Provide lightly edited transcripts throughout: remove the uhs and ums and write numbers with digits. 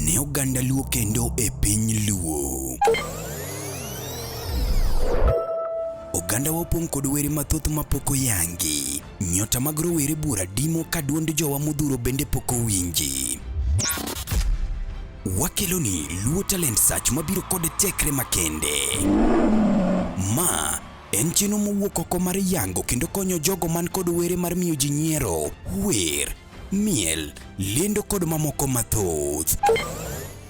Ne oganda Luo kendo e piny Luo. Ogandawa opong' kod were mathoth mapok oyangi. Nyota mag rowere buora dimo ka duond jowa modhuro bende pok owinji. Wakeloni Luo Talent Search mabiro kod tekre makende. Ma en chenro mowuok oko mar yango kendo konyo jogo man kod were mar miyo ji nyiero, wer, miel, lendo kod mamoko mathoth.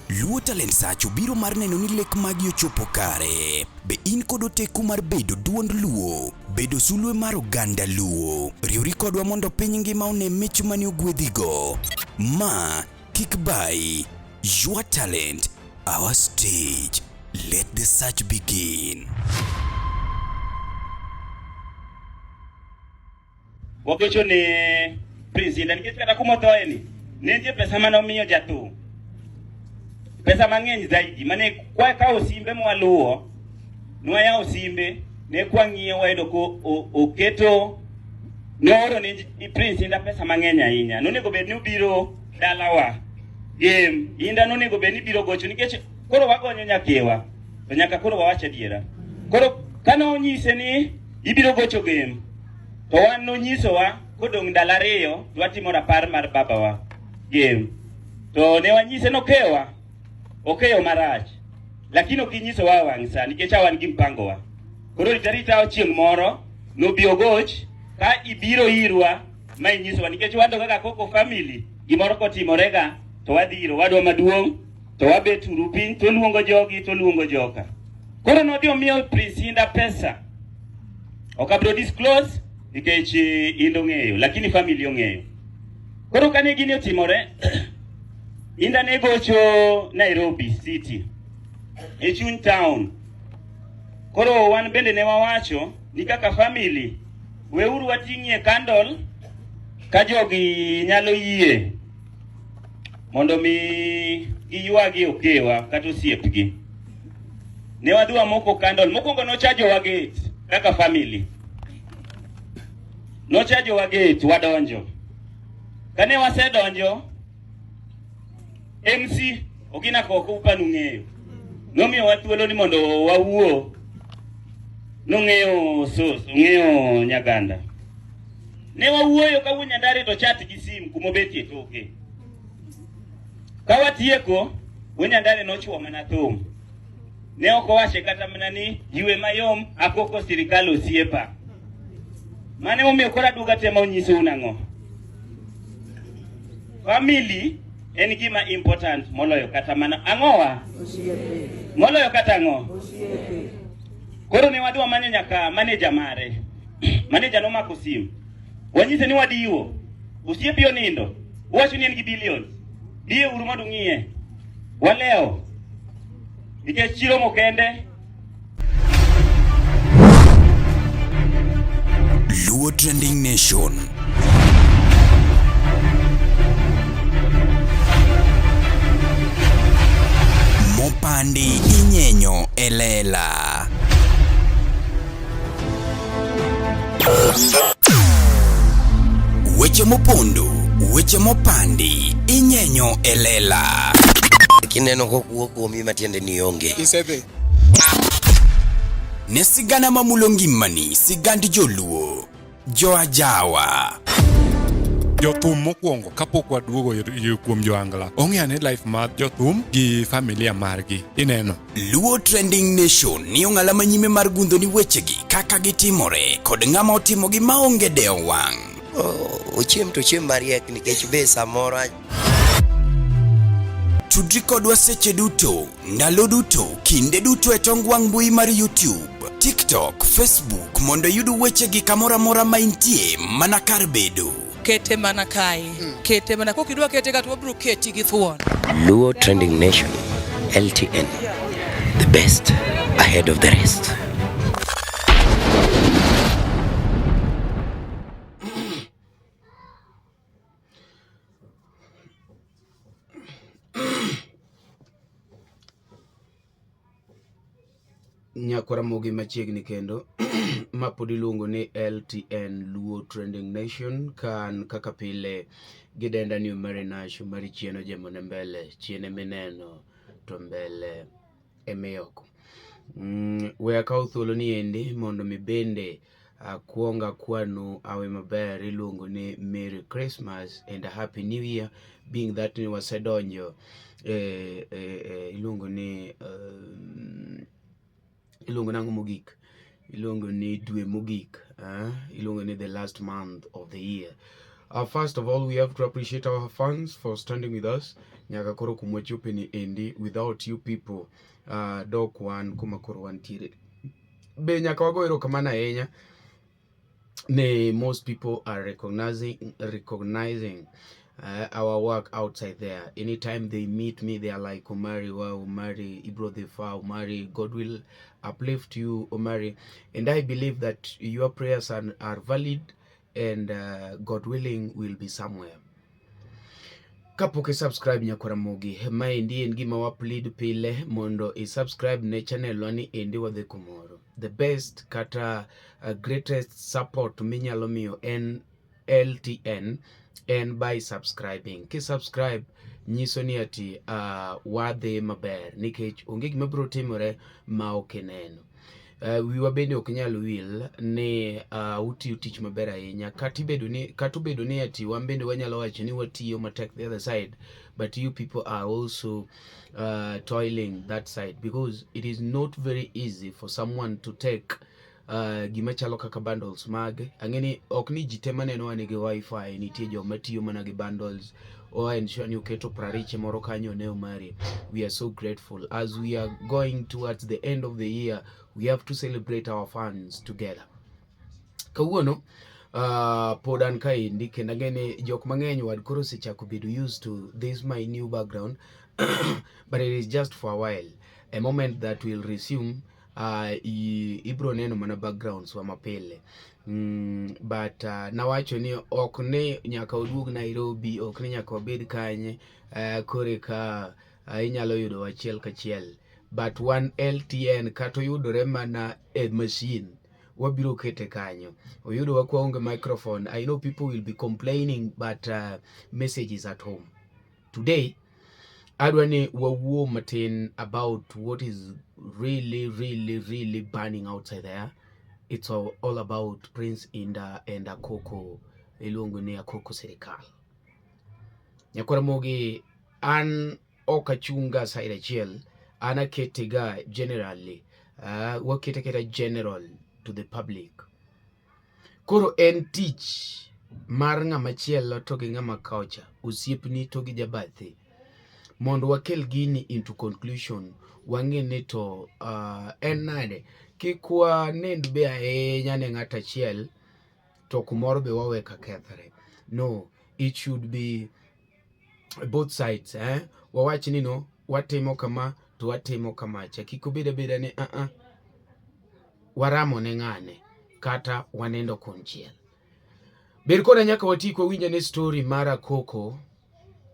Luo Talent Search obiro mar neno ni lek magi ochopo kare. Be in kod oteku mar bedo duond Luo? Bedo sulwe mar oganda Luo? Riwri kodwa mondo piny ngima one mich mane ogwedhigo. Ma kik bayi. Your talent, our stage. Let the search begin. Wagocho ne Prince Indah nikech kata kuma othoe ni ne nitie pesa mane omiyo jathum pesa mang'eny zaidi mane kwa kawo simbe mwaluwo nwayawo simbe ne kwang'iyo wayudo ko oketo nooro ne Prince Indah pesa mang'eny ahinya. Nonego bed ni obiro dalawa game Indah nonego bed ni biro gocho nikech koro wagonyo nyakewa to nyaka koro wawach adiera. Koro kane onyise ni ibiro gocho game to wan nonyisowa kodong' ndalo ariyo to watimo rapar mar babawa game to ne wanyise nokewa okeyo marach lakini ok inyisowa wang' sa nikech wan gi mpangowa koro rit arita chieng' moro nobi ogoch ka ibiro irwa ma inyisowa nikech wan to kaka Koko family gimoro kotimorega to wadhi ir owadwa maduong' to wabet uru piny to oluongo jogi to oluongo joka koro nodhi omiyo Prince Indah pesa ok abiro disclose nikech Indah ong'eyo lakini family ong'eyo koro kane gini otimore Indah ne gocho Nairobi City e chuny town koro wan bende ne wawacho ni kaka family weuru wating'ie candle ka jogi nyalo yie mondo mi giywagi okewa kata osiepgi. Ne wadhi wamoko candle. Mokwongo nochajowa gate kaka family. Nochajowa gate wadonjo. Kane wasedonjo, MC Ogina Koko upanu ng'eyo. Nomiyowa thuolo ni mondo wawuo. Nong'eyo sos, ong'eyo Nyaganda. Ne wawuoyo ka wuon Nyandare to chat gi sim kumobetie toke. Ka watieko, wuon Nyandare nochuo mana thum. Ne ok owache kata mana ni ywe mayom akoko sirikal osiepa. Mane omiyo koro aduogo atema onyisou nang'o? Family en gima important moloyo kata mana ang'owa? Moloyo kata ang'o? Koro ne wadhi wamanyo nyaka manager mare. Manager nomako sim. Wanyise ni wadiwo. Osiepi onindo. Uwacho ni en gi billions. Biye uru mondo ung'iye. Walewo. Nikech chiro mokende. Luo Trending Nation. Mopandi inyenyo e lela. Weche mopondo, weche mopandi, inyenyo e lela. Kineno kokuo kuomi matiende ni onge. Isedhi. Ne sigana mamulo ngimani, sigand joluo, joajawa. Jothum mokwongo kapok waduogo kuom joangla ong'e ane life mar jothum gi familia margi ineno. Luo Trending Nation ni ong'ala manyime mar gundho ni wechegi kaka gitimore kod ng'ama otimogi maonge dewo wang'. Ochiem to ochiem mariek nikech be samoro Tudri kodwa seche duto, ndalo duto, kinde duto e tong wang' mbui mar YouTube, TikTok, Facebook mondo iyud wechegi kamoro amora ma intie mana kar bedo. Kete mana kae. Kete mana kok idwa kete ka to wabiro keti gi thuon. Luo Trending Nation, LTN, the best ahead of the rest. Nyakwar Ramogi machiegni kendo. Ma pod iluongo ni LTN Luo Trending Nation ka an kaka pile gi denda ni Omari Nash, Omari chien ojemo ne mbele, chien emineno to mbele emiyoko. We akaw thuolo ni endi mondo mi bende akwong akwanu awe maber iluongo ni Merry Christmas and a Happy New Year being that ni wasedonjo e, e, e, iluongo ni iluongo nang'o mogik iluongo ni dwe mogik eh? Iluongo ni the last month of the year. First of all, we have to appreciate our fans for standing with us nyaka koro kuma wachope ni endi. Without you people, dok wan kuma koro wantiere be. Nyaka wago erokamano ahinya ne most people are recognizing our work outside there. Anytime they meet me, they are like, "Omari, wow, Omari, Ibro the far, Omari, God will uplift you, Omari." And I believe that your prayers are valid and God willing will be somewhere. Kapok i-subscribe, nyakwara Ramogi, maendi en gima wa plead pile mondo i-subscribe ne channel wa ni endi wadhi kumoro. The best kata greatest support minyalo miyo en LTN en by subscribing. Ki-subscribe nyiso ni ati wadhi maber nikech onge gima biro timore ma ok ineno. Wiwa bende ok nyal wil ni utiyo tich maber ahinya kata obedo ni ati wan bende wanyalo wacho ni watiyo matek the other side, but you people are also toiling that side, because it is not very easy for someone to take gima chalo kaka bundles mage. Ang'e ni ok ni ji te maneno nigi wifi, nitie joma tiyo mana gi bundles o ensure ni oketo prariche moro kanyo ne Omari. We are so grateful. As we are going towards the end of the year, we have to celebrate our fans together. Kawuono pod an kaendi kendo ang'e ni jok mang'eny wad koro osechako bedo used to this my new background, but it is just for a while. A moment that will resume, ibro neno mana backgrounds wa mapile. But nawacho ni ok ni nyaka oduog Nairobi, ok ni nyaka wabed kanye kore ka inyalo yudo achiel kachiel, but wan LTN kata oyudore mana e machine wabiro kete kanyo. Oyudowa kwaonge microphone. I know people will be complaining, but message is at home today. Adwa ni wawuo matin about what is really, really, really burning outside there. It's all about Prince Inda and Akoko, iluongo ni Akoko Sirikal. Nyakwara Mogi, an ok achunga side achiel, an akete ga generally, wakete aketa general to the public. Koro en tich mar ng'ama chielo to gi ng'ama kocha, osiepni to gi jabathe, mondo wakel gini into conclusion, wang'e ni to en nade. Kik wanind be ahinya ne ng'ato achiel to kumoro be wawe ka kethre. No, it should be both sides, eh? Wawach ni no watimo kama to watimo kamacha. Kik obed abeda ni waramo ne ng'ane kata wanindo konchiel. Ber koda nyaka wati kwawinj ane story mar Akoko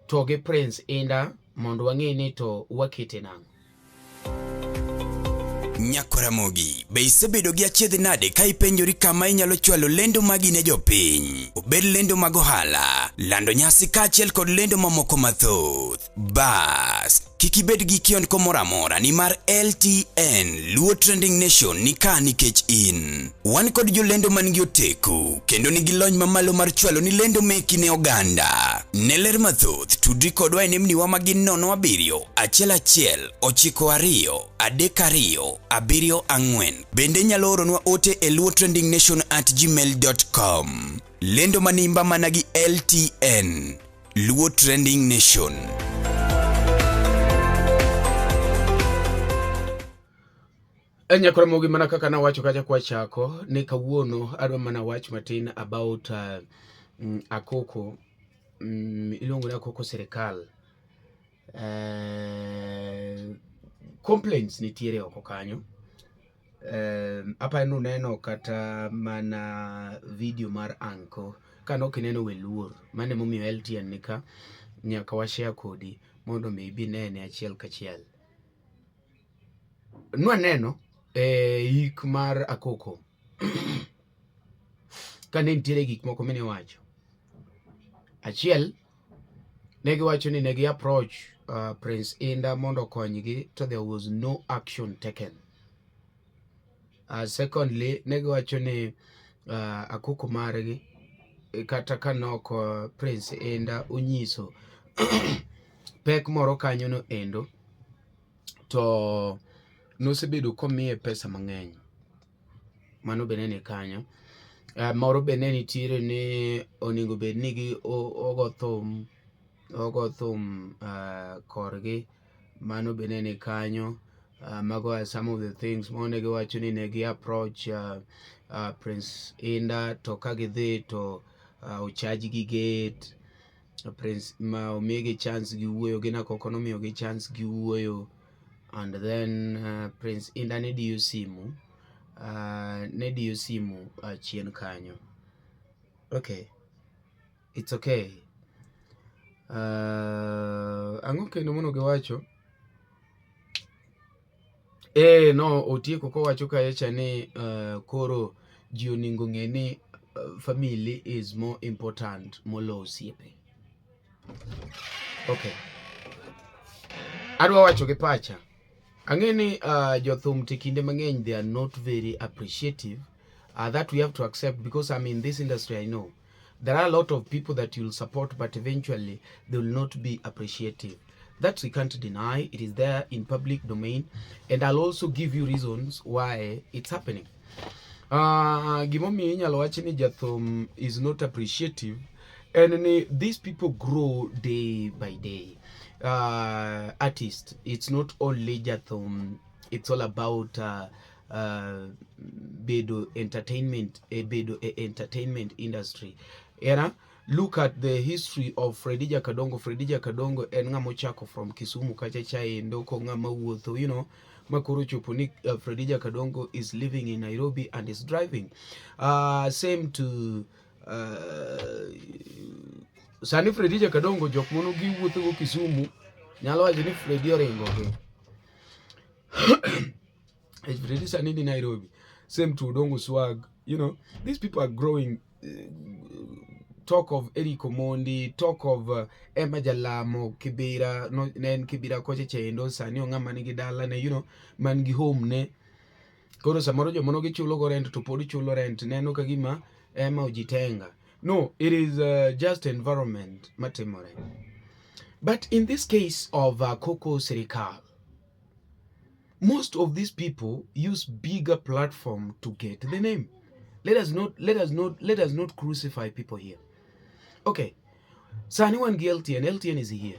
to gi Prince Inda mondo wang'e ni to wakete nang'o. Nyakoramogi, be isebedo gi achiedh nade ka ipenjori kama inyalo chwalo lendo magi ne jopiny? Obed lendo mag ohala, lando nyasi kaachiel kod lendo mamoko mathoth. Bas, kik ibed gi kiondko moro amora nimar LTN Luo Trending Nation ni ka nikech in. Wan kod jolendo man gi oteku kendo nigi lony mamalo mar chwalo ni lendo meki ne oganda. Ne ler mathoth, tudri kodwa e nembniwa ma gin 07 11 92 32 74. Bende inyalo oronwa ote e luotrendingnation@gmail.com. Lendo manimba mana gi LTN Luo Trending Nation. E nyakwara mana kaka nawacho kacha kwachako ni kawuono adwa mana wach matin about Akoko, iluongo ni Akoko Sirikal. Complaints nitiere oko kanyo. Aparo ni uneno kata mana video mar Anko. Kanok ineno we luor. Mano emomiyo LTN ni ka nyaka wa share kodi mondo mi ibi nene achiel kachiel. Nwaneno e ik mar Akoko. Kane nitiere gik moko mine wacho. Achiel, ne giwacho ni ne gi approach Prince Indah mondo okonygi to there was no action taken. Secondly, ne giwacho ni akoko margi kata ka nok Prince Indah onyiso pek moro kanyo no endo to nosebedo komiye pesa mang'eny. Mano be ne ni kanyo. Moro be ne nitiere ni onego bed ni gi ogo thum ogo thum korgi. Mano be ne ni kanyo. Mago are some of the things mane giwacho ni ne gi approach Prince Indah to ka gidhi to ocharge gi gate. Prince ma omigi chance gi wuoyo gin akoko nomiyogi chance gi wuoyo and then Prince Indah ne diyo simu ne diyo simu chien kanyo. Okay, it's okay. Ang'o kendo mono giwacho? Eh, no otieko kowacho kacha ni koro ji onego ng'e ni family is more important molo osiepe. Okay. Adwa wacho gi pacha. Ang'e ni jothum te kinde mang'eny they are not very appreciative. That we have to accept because I'm in this industry, I know. There are a lot of people that you'll support, but eventually they will not be appreciative. That we can't deny. It is there in public domain. And I'll also give you reasons why it's happening. Gimomiyo inyalo wach ni jathum is not appreciative en ni these people grow day by day. Artist, it's not only jathum, it's all about bedo entertainment, bedo e entertainment industry. Era, look at the history of Freddy Jakadongo. Freddy Jakadongo en ng'ama ochako from Kisumu kacha chaendo ko ng'ama wuotho, makoro chopo ni Freddy Jakadongo is living in Nairobi and is driving. Same to sani Freddy Jakadongo jok mono giwuotho go Kisumu nyalo wacho ni Freddy oringo gi. Freddy sani ni Nairobi. Same to Odongo Swag, these people are growing. Talk of Eric Omondi, talk of Emma Jalamo, Kibira, no, ne en Kibira kocha chendo, sani ong'ama nigi dala ne, man gi home ne. Koro samoro jomano gichulo go rent to pod chulo rent, neno ka gima Emma ojitenga. No, it is just environment matimore. But in this case of Koko Sirikal, most of these people use bigger platform to get the name. Let us not crucify people here. Okay. Sani wan gi LTN, LTN is here.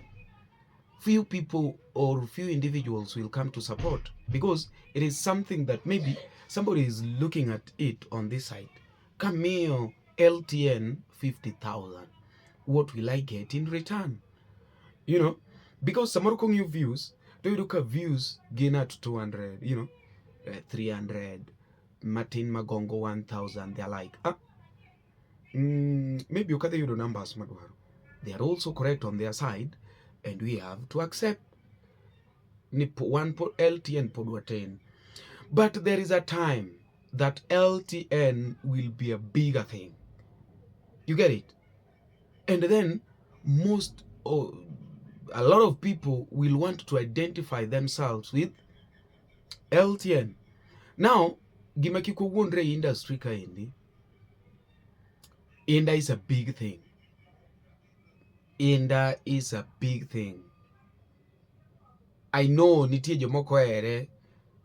Few people or few individuals will come to support because it is something that maybe somebody is looking at it on this side. Kamiyo LTN 50,000. What will I get in return? Because samoro kong'iyo views, to iyudo ka views gin at 200, 300, matin magongo 1000. They're like, ah, maybe ok adhi yudo numbers madwaro. They are also correct on their side and we have to accept ni one po LTN pod watin. But there is a time that LTN will be a bigger thing. You get it? And then most or a lot of people will want to identify themselves with LTN. Now, gima kik wawuondre e industry kaendi, Indah is a big thing. Indah is a big thing. I know nitie jomoko ohere,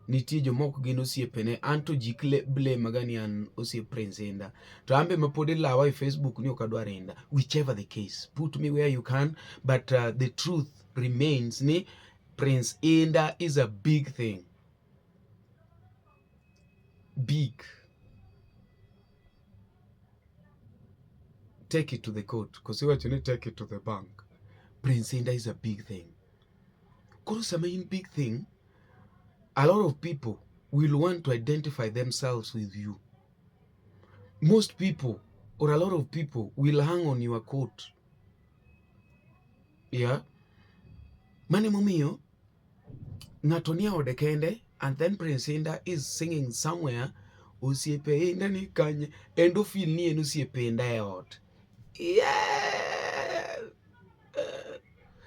nitie jomoko gin osiepene, an to ji blame ga ni an osiep Prince Indah. To an be ma pod ilawa e Facebook ni ok adwar Indah. Whichever the case, put me where you can, but the truth remains ni Prince Indah is a big thing. Big. Take it to the court. Koso iwacho ni take it to the bank. Prince Indah is a big thing. Koro sama in big thing, a lot of people will want to identify themselves with you. Most people or a lot of people will hang on your coat. Yeah. Mano emomiyo ng'ato nie ode kende and then Prince Indah is singing somewhere. Osiepe Inda ni kanye? And ofeel ni en osiepe Inda e ot. Yeah!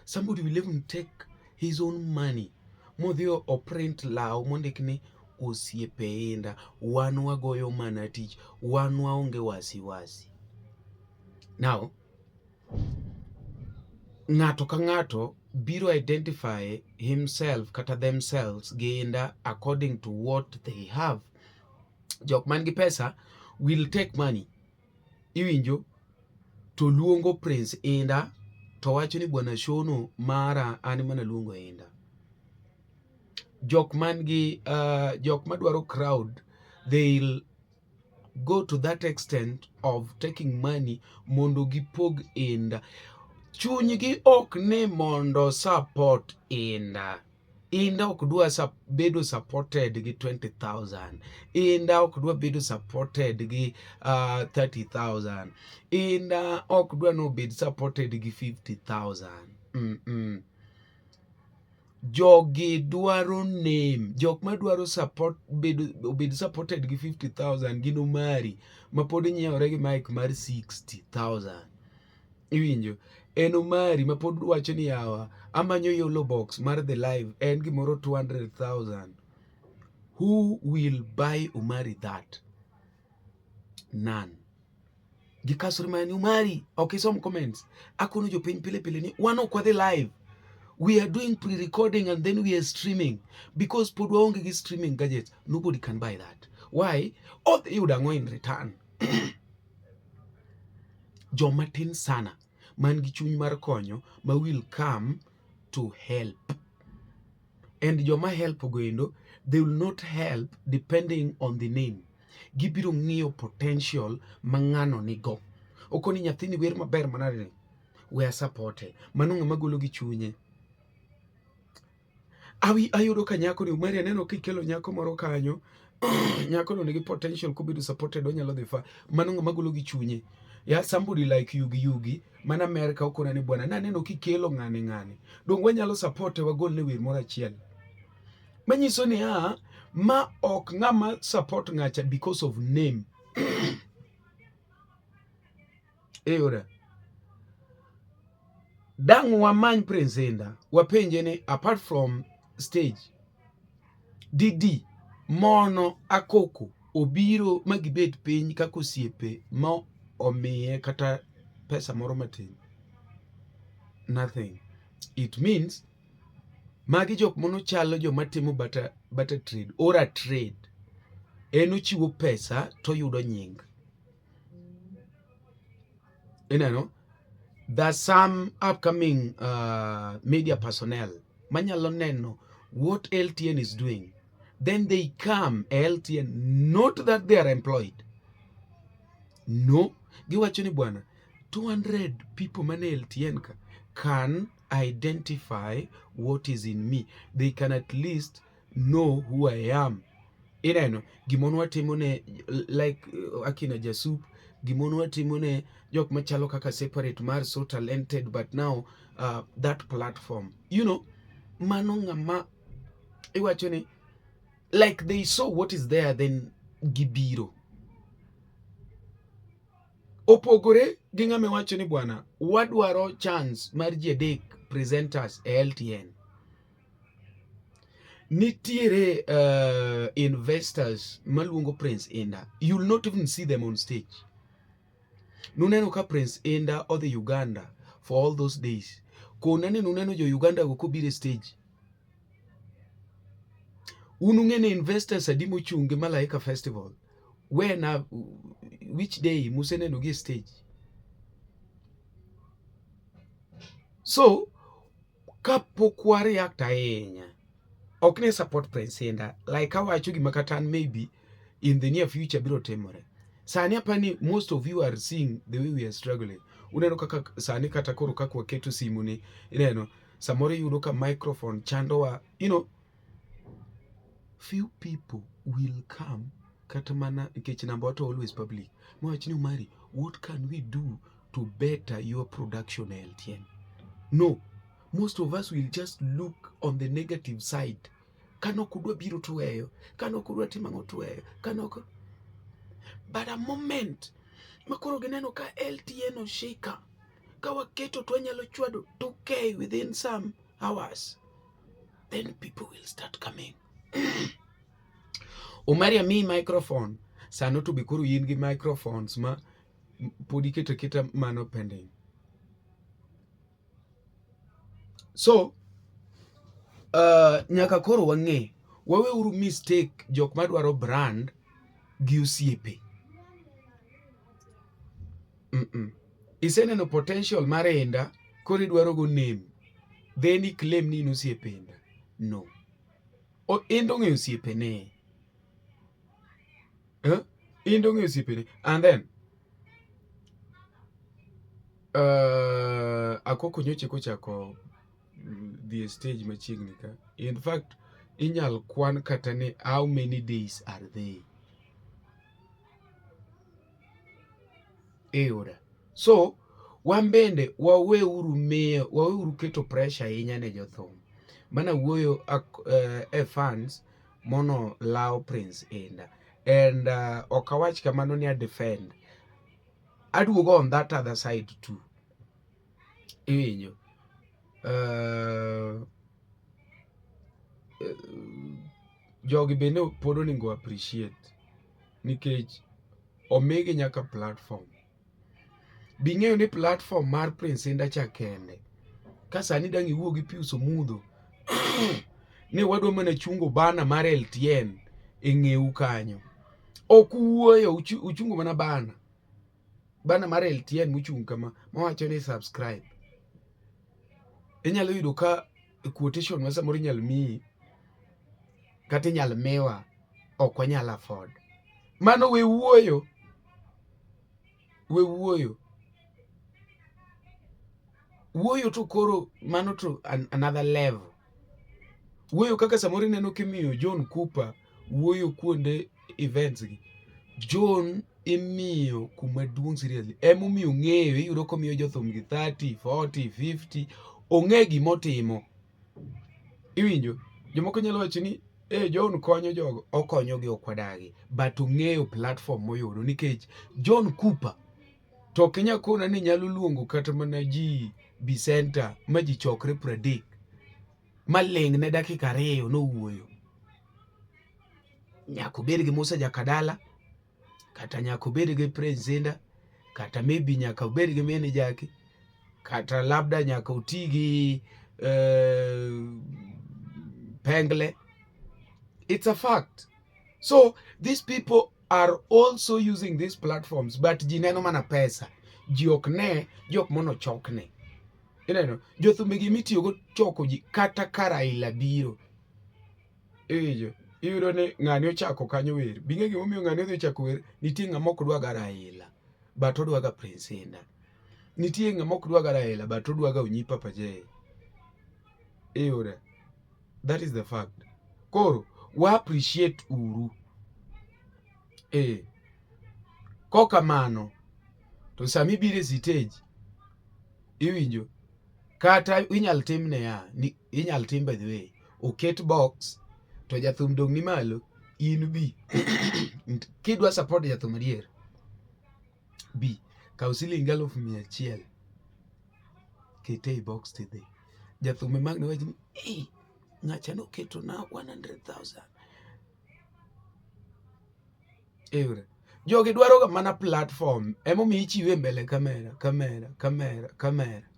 Somebody will even take his own money modhi oprint law mondik ni osiepe Inda, wan wagoyo mana tich, wan waonge wasiwasi. Now, ng'ato ka ng'ato biro identify himself kata themselves gi Inda according to what they have. Jok man gi pesa will take money. Iwinjo? To luongo Prince Inda to wacho ni bwana shono mara an mana luongo Inda. Jok man gi jok madwaro crowd, they'll go to that extent of taking money mondo gipog Inda. Chunygi ok ni mondo support Inda. Inda ok dwa bedo supported gi 20,000. Inda ok dwa bedo supported gi 30,000. Inda ok dwa no bed supported gi 50,000. Jogi dwaro name. Jok madwaro support bedo obed supported gi 50,000 gin Omari ma pod nyiewore gi mic mar 60,000. Iwinjo? En Omari ma pod wacho ni yawa amanyo yellow box mar the live en gimoro 200,000. Who will buy Omari that? None. Gikasore mana ni Omari, ok isom comments. Akono jopiny pile pile ni wan ok wadhi live. We are doing pre-recording and then we are streaming because pod waonge gi streaming gadgets. Nobody can buy that. Why? Odhi yudo ang'o in return? Joma tin sana man gi chuny mar konyo ma will come to help. And joma help goendo, they will not help depending on the name. Gibiro ng'iyo potential ma ng'ano nigo. Okoni nyathini wer maber manade ni, we supporte. Mano ng'ama golo gi chunye. Awi ayudo ka nyako ni Omari aneno kikelo nyako moro kanyo. Nyako no nigi potential kobedo supported onyalo dhi far. Mano ng'ama golo gi chunye. Ya somebody like Yugi Yugi man America okona ni bwana naneno kikelo ng'ani ng'ani. Dong wanyalo supporte wagol ne wer moro achiel. Manyiso ni a ma ok ng'ama support ng'acha because of name. Eyora. Dang' wamany Prince Inda wapenje ni apart from stage DD mono Akoko obiro ma gibet piny kaka osiepe ma omiye kata pesa moro matin. Nothing. It means magi jok mono chalo joma timo barter trade or a trade. En ochiwo pesa to oyudo nying. Ineno? There's some upcoming media personnel manyalo neno what LTN is doing. Then they come LTN, not that they are employed. No, giwacho ni bwana 200 people mane LTN ka can identify what is in me. They can at least know who I am. Ineno, gimono watimo ne like akina Jasup, gimono watimo ne jok machalo kaka separate mar so talented but now that platform. Mano ng'ama iwacho ni like they saw what is there then gibiro. Opogore gi ng'ama iwacho ni bwana wadwaro chance mar ji adek presenters e LTN. Nitiere investors maluongo Prince Inda. You'll not even see them on stage. Nuneno ka Prince Inda odhi Uganda for all those days. Kona ni nuneno jo Uganda go kobiro e stage. Un ung'e ni investors adi mochung' gi Malaika Festival? When, which day museneno gi e stage? So, kapok wa react ahinya, ok ni support Prince Inda, like awacho gima kata an maybe in the near future biro timore. Sani apani most of you are seeing the way we are struggling. Uneno kaka sani kata koro kaka waketo simu ni, ineno, samoro iyudo ka microphone chandowa, few people will come kata mana nikech namba wa to always public. Mawach ni Omari, what can we do to better your production e LTN? No, most of us will just look on the negative side. Kano kudwa biro to weyo, kano kudwa timo ang'o to weyo, kano ok. But a moment ma koro gineno ka LTN oshika, ka waketo to wanyalo chwado 2K within some hours, then people will start coming. Omari amiyi microphone sano to be koro in gi microphones ma pod iketo aketa mano pending. So nyaka koro wang'e waweuru mistake jok madwaro brand gi osiepe. Iseneno potential mar Indah koro idwaro go name then i claim ni in osiepe Indah. No. Indah ong'eyo osiepene. Eh? Indah ong'eyo osiepene. And then Akoko nyocha kochako dhi e stage machiegni ka. In fact, inyal kwan kata ni how many days are they? Iyuda. So, wan bende waweuru miyo, waweuru keto pressure ahinya ne jothum. Mana wuoyo e fans mono lawo Prince Indah. And ok awach kamano ni a defend. Aduogo on that other side too. Iwinjo. Jogi bende pod onego appreciate nikech omigi nyaka platform. Bing'eyo ni platform mar Prince Indah cha kende ka sani dang' iwuo gi Pius Omudho ni wadwa mana chungo bana mar LTN e ng'eu kanyo. Ok uwuoyo, uchungo mana bana. Bana mar LTN muchung' kama mawacho ni subscribe. Inyalo yudo ka quotation ma samoro inyalo miyi kata inyalo miwa ok wanyal afford. Mano we wuoyo. We wuoyo. Wuoyo to koro mano to another level. Wuoyo kaka samoro ineno kimiyo John Cooper wuoyo kuonde events gi. John imiyo kuma duong' seriously. Emomiyo ong'eyo iyudo komiyo jothum gi 30, 40, 50. Ong'e gimotimo. Iwinjo? Jomoko nyalo wacho ni eh John konyo jogo. Okonyogi ok wadagi. But ong'eyo platform moyudo nikech John Cooper to ok inyal kona ni nyalo luongo kata mana ji Bicenta ma ji chokre 30 ma ling' ne dakika 2 nowuoyo. Nyaka obed gi Musa Jakadala, kata nyaka obed gi Prince Indah, kata maybe nyaka obed gi Mini Jaki, kata labda nyaka oti gi Pengle. It's a fact. So these people are also using these platforms, but ji neno mana pesa. Ji ok ne jok mono chokne. Ineno, jothumbe gi mitiyogo choko ji kata ka Raila biro. Iwinjo, iyudo ni ng'ani ochako kanyo wer. Bing'e gimomiyo ng'ani odhi ochako wer, nitie ng'ama ok dwa ga Raila, but odwa ga Prince Indah. Nitie ng'ama ok dwa ga Raila, but odwa ga Onyi Papa J. Iyudo. That is the fact. Koro, wa appreciate uru. Eh. Kokamano, to sami ibiro e stage, iwinjo, kata inyal timne ya, ni, inyal tim by the way, oket box, to jathum dong' ni malo, in bi. Kidwa support jathum adier, bi, kaw siling 100,000, kete e box tidhi. Jathum ema ang' ne wach ni, eh, ng'acha noketo na 100,000. Iyudo. Jogi dwaro ga mana platform, emomiyo ichiwe e mbele kamera, kamera, kamera, kamera.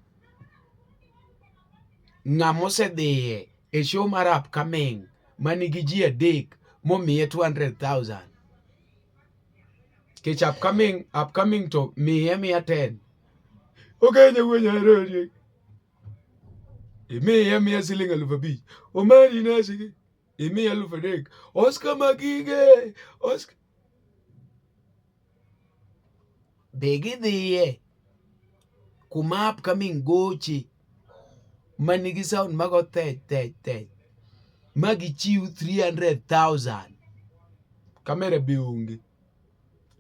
Ng'ama osedhiye e show mar upcoming manigi ji 3 momiye 200,000. Kech upcoming, upcoming to miye miya 10. Okenye wuo nyarori. Imiye miya siling 5,000. Omari nasigi. Imiye 3,000. Oscar Magige. Oscar. Be gidhiye kuma upcoming goche manigi sound mago thech thech thech ma gichiw 300,000. Kamera be onge.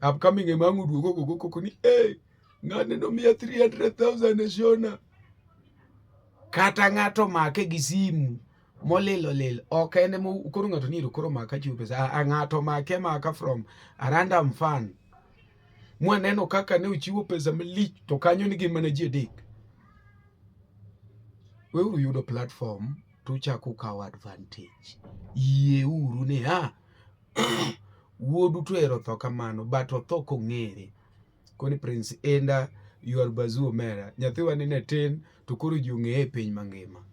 Upcoming ema ang' oduogo gogo koko ni eh ng'ane nomiya 300,000 e shona. Kata ng'ato make gi simu molil olil ok en ema koro ng'ato ni koro maka chiwo pesa. A ng'ato make maka from a random fan. Mwaneno kaka ne ochiwo pesa malich to kanyo ni gin mana ji adek. Weuru yudo platform to uchako ukawo advantage. Yieuru ni ha wuodu to ero tho kamano but otho kong'ere. Koni Prince Indah you are Bazuu Omera. Nyathiwa ni ne tin to koro ji ong'eye e piny mangima.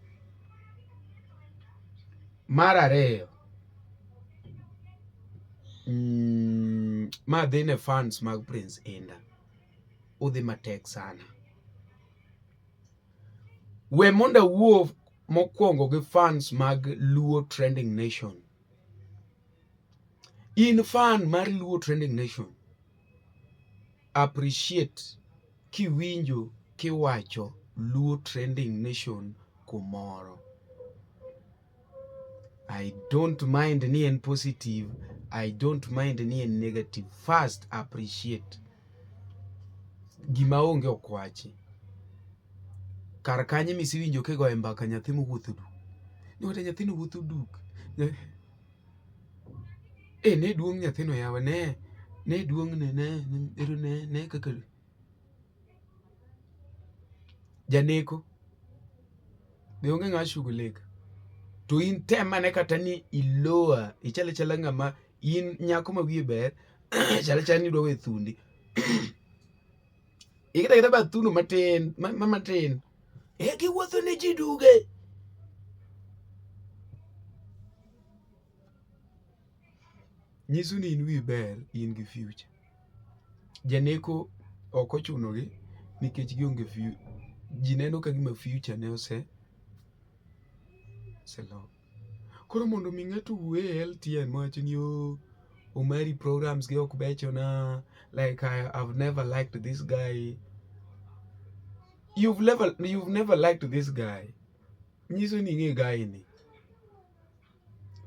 Mar ariyo, ma dhi ne fans mag Prince Indah. Udhi matek sana. We mondo awuo mokwongo gi fans mag Luo Trending Nation. In fan mar Luo Trending Nation, appreciate kiwinjo kiwacho Luo Trending Nation kumoro. I don't mind ni en positive, I don't mind ni en negative. First appreciate. Gima onge ok wachi. Kar kanye misiwinjo kigoye mbaka nyathi mowuotho duk. Ni wate nyathino wuotho duk. E ne duong' nyathino yawa ne ne duong' ne ne ero ne ne kaka janeko be onge ng'a shughulika. To in tem ane kata ni iloa ichal achala ng'ama in nyako ma wiye ber chal achala ni idwa we thundi. Iketa kata bath thuno matin ma matin. E giwuotho ne ji duge. Nyiso ni in wiyi ber in gi future. Janeko ok ochunogi nikech gionge future. Ji neno ka gima future ne ose oselok. Koro mondo mi ng'ato owuo e LTN mawach ni oh, Omari programs gi ok bechona like I've never liked this guy. You've never liked this guy. Nyiso ni ing'e guy ni.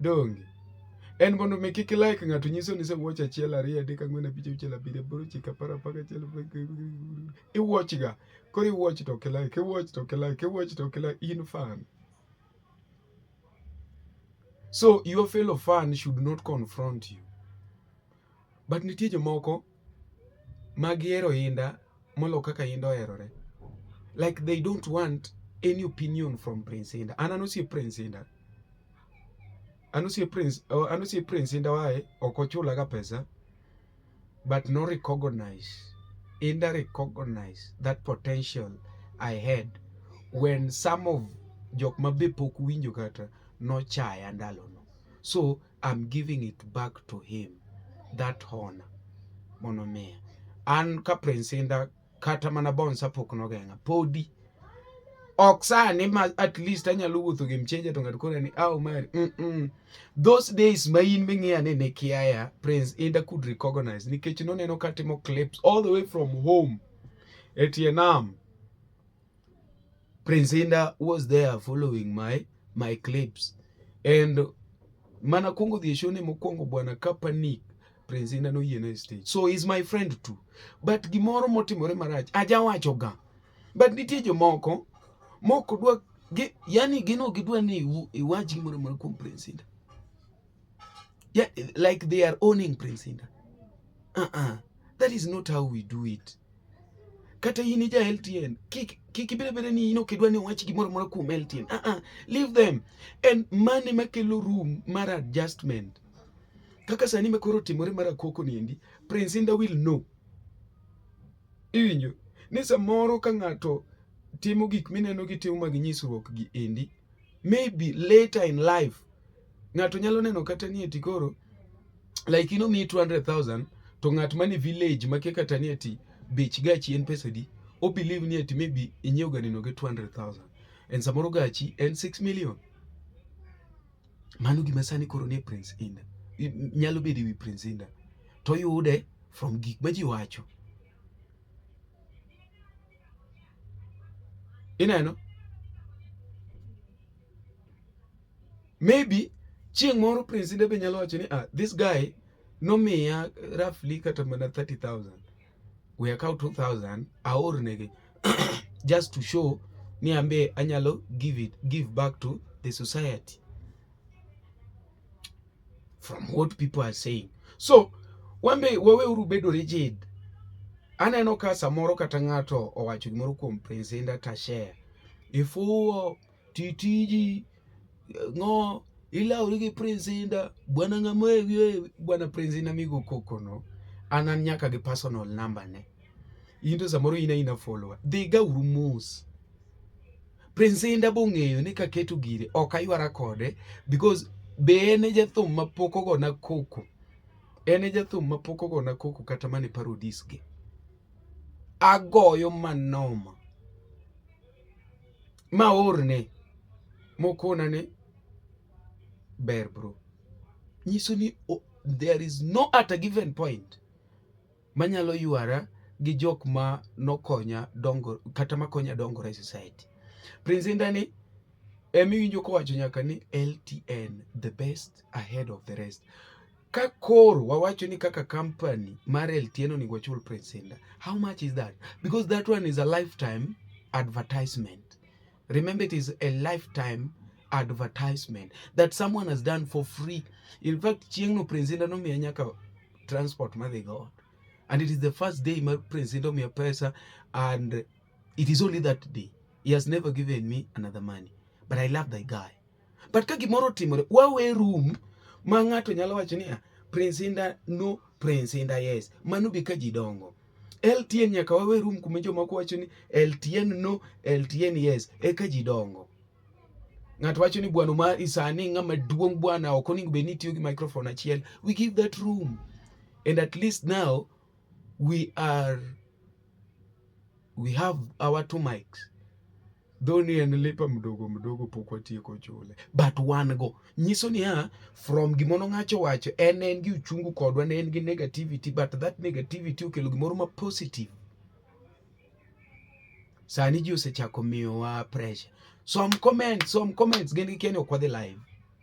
Donge? En mondo mi kik ilike ng'ato nyiso ni isewatch achiel ariyo adek ang'wen abich auchiel abiriyo aboro ochiko apar apar gachiel iwatch ga. Koro iwatch to ok ilike, iwatch to ok ilike, iwatch to ok ilike. In fan. So your fellow fan should not confront you. But nitie jomoko ma gihero Indah molo kaka Indah oherore. Like they don't want any opinion from Prince Indah. An an osiep Prince Indah. An osiep Prince, oh, an osiep Prince Indah wae ok ochula ga pesa but no recognize Indah recognize that potential I had when some of jok ma be pok winjo kata nochaya ndalono. So I'm giving it back to him that honor mondo miya. An ka Prince Indah kata mana bonsa pok nogeng'a podi ok sani ma at least anyalo wuotho gi mchenja to ng'ato kore ni ah Omari Those days ma in ming'iya ni ne kiaya Prince Indah could recognize nikech noneno katimo clips all the way from home e tie nam. Prince Indah was there following my clips and mana kuongo dhi e show ne mokwongo bwana ka panic Prince Indah noyiena e stage. So he's my friend too. But gimoro motimore marach ajawacho ga. But nitie jomoko mok dwa gi, yani gin ok gidwa ni iwach gimoro amora kuom Prince Indah. Yeah, like they are owning Prince Indah. Uh-uh. That is not how we do it. Kata in ija LTN, kik ibed abeda ni in ok idwa ni owach gimoro amora kuom LTN. Uh-uh. Leave them. And mane makelo room mar adjustment. Kaka sani ma koro timore mar akoko ni endi, Prince Indah will know. Iwinjo? Ni samoro ka ng'ato timo gik mineno gitimo mag nyisruok gi endi, maybe later in life, ng'ato nyalo neno kata ni eti koro, like in omiyi 200,000 to ng'at mane village makia kata ni eti bech gachi en pesa adi, o believe ni eti maybe inyiewo gari no gi 200,000 and samoro gachi en 6 million. Mano gima sani koro nie Prince Indah. Nyalo bedo ewi Prince Indah. To yude from gik ma ji wacho. Ineno? Maybe chieng' moro Prince Indah be nyalo wacho ni ah, this guy nomiya roughly kata mana 30,000. We akaw 2,000 aor negi just to show ni ambe anyalo give back to the society from what people are saying. So wambe waweuru bedo rigid. Aneno ka samoro kata ng'ato owacho gimoro kuom Prince Indah to share. Ifuwo, ti tiji, ng'o, ilawri gi Prince Indah, bwana ng'ama e bwana Prince Indah migo koko no. An an nyaka gi personal number ne. In to samoro in aina follower. Dhi ga uru mos. Prince Indah bong'eyo ni kaketo gire ok aywara kode because be en e jathum ma pok ogona koko. En e jathum ma pok ogona koko kata mana e parodies ge. Agoyo manoma. Maorne mokona ni ber bro. Nyiso ni there is no at a given point manyalo ywara gi jok ma nokonya dongo kata makonya dongora e society. Prince Indah ni emiwinjo kowacho nyaka ni LTN the best ahead of the rest. Ka koro wawacho ni kaka company mar LTN onego wachul Prince Indah, how much is that? Because that one is a lifetime advertisement. Remember, it is a lifetime advertisement that someone has done for free. In fact, chieng'no Prince Indah nomiya nyaka transport madhi go. And it is the first day mar Prince Indah omiya pesa and it is only that day. He has never given me another money. But I love that guy. But ka gimoro otimore, wawe room ma ng'ato nyalo wacho niya, Prince Indah no, Prince Indah yes. Mano be ka ji dongo. LTN nyaka wawe room kuma jomoko wacho ni LTN no, LTN yes, eka ji dongo. Ng'ato wacho ni bwana ma sani ng'ama duong' bwana ok onego bed ni tiyo gi microphone achiel. We give that room. And at least now we have our two mics. Though ni en lipa mdogo mdogo pok watieko chule. But wan go. Nyiso niya, from gimono ng'acho wacho, en en gi uchungu kodwa, ne en gi negativity, but that negativity okelo gimoro ma positive. Sani ji osechako miyowa pressure. Some comments, gin gikia ni ok wadhi live.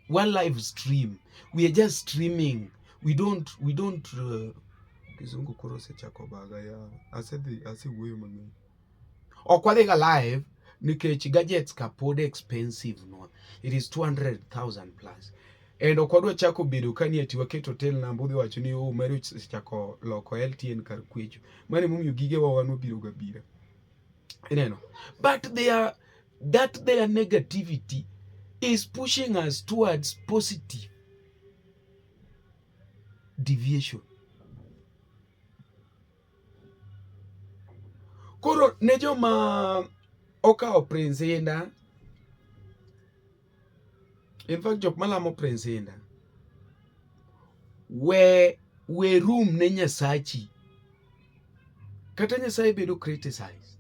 One live stream. We are just streaming. We don't Kizungu koro osechako baga ya. Asedhi, asewuoyo mang'eny. Ok wadhi ga live nikech gadgets ka pod expensive nwa. It is 200,000 plus. And ok wadwa chako bedo ka ni ati waketo tel namba udhi wacho ni oh Mary osechako loko LTN kar kwecho. Mano emomiyo gigewa wan wabiro ga bira. Ineno? But their negativity is pushing us towards positive deviation. Koro ne joma okawo Prince Indah, in fact jok malamo Prince Indah, we room ne Nyasachi. Kata Nyasaye bedo criticized.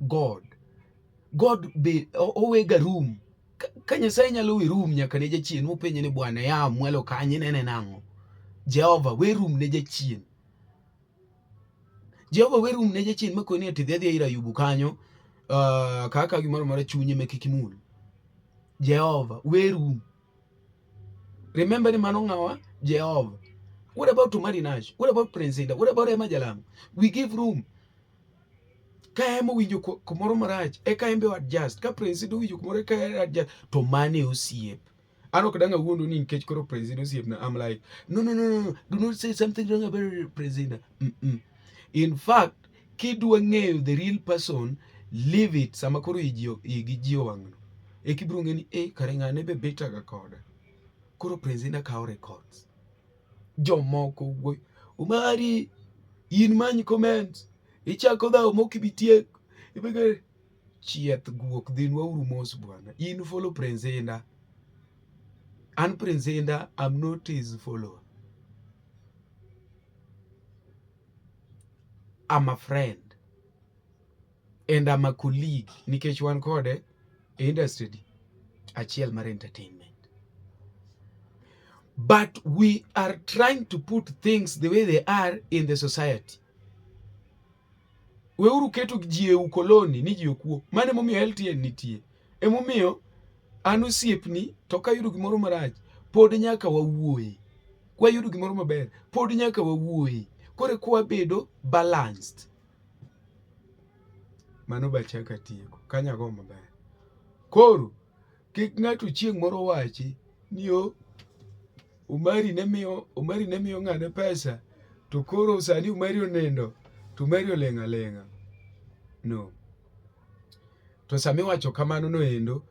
God be owega room. Ka Nyasaye nyalo we room nyaka ne jachien mopenje ni bwana ya mwalo kanye nene nang'o. Jehova we room ne jachien. Jehova we room ne jachien makoni ati dhi adhiya ir Ayubu kanyo kaka gimoro amora chunye ma kik imul. Jehova we room. Remember ni mano ng'awa? Jehova. What about Omari Nash? What about Prince Indah? What about Emma Jalamo? We give room. Ka Emma owinjo kumoro marach, eka en be adjust. Ka Prince Indah owinjo kumoro eka en adjust. To mane osiep. An ok dang' awuondu ni nikech koro Prince Indah osiepna. I'm like, no, no, no, no, do not say something wrong about Prince Indah. In fact, kidwa ng'eyo the real person, leave it sama koro igi ji owang'no. Eka ibiro ng'e ni kare ng'ane be bitter ga koda. Koro Prince Indah kawo records. Jomoko wuoyo. Omari, in many comments. Ichako dhawo mok ibi tiek. Ibege chieth guok dhinwa uru mos bwana. In follow Prince Indah. An Prince Indah, I'm not his follower. I'm a friend. And I'm a colleague. Nikech wan kode e industry di achiel mar entertainment. But we are trying to put things the way they are in the society. Weuru keto ji e ukoloni ni ji okuo. Mano emomiyo LTN nitie. Emomiyo an osiepni to kayudo gimoro marach pod nyaka wawuoye. Kwayudo gimoro maber pod nyaka wawuoye. Koro eka wabedo balanced. Mano bachaka tieko. Kanyo ago maber. Koro kik ng'ato chieng' moro wachi ni o Omari ne miyo ng'ane pesa to koro sani Omari onindo To Mary oleng' aleng'a. No. To sama iwacho kamano no endo,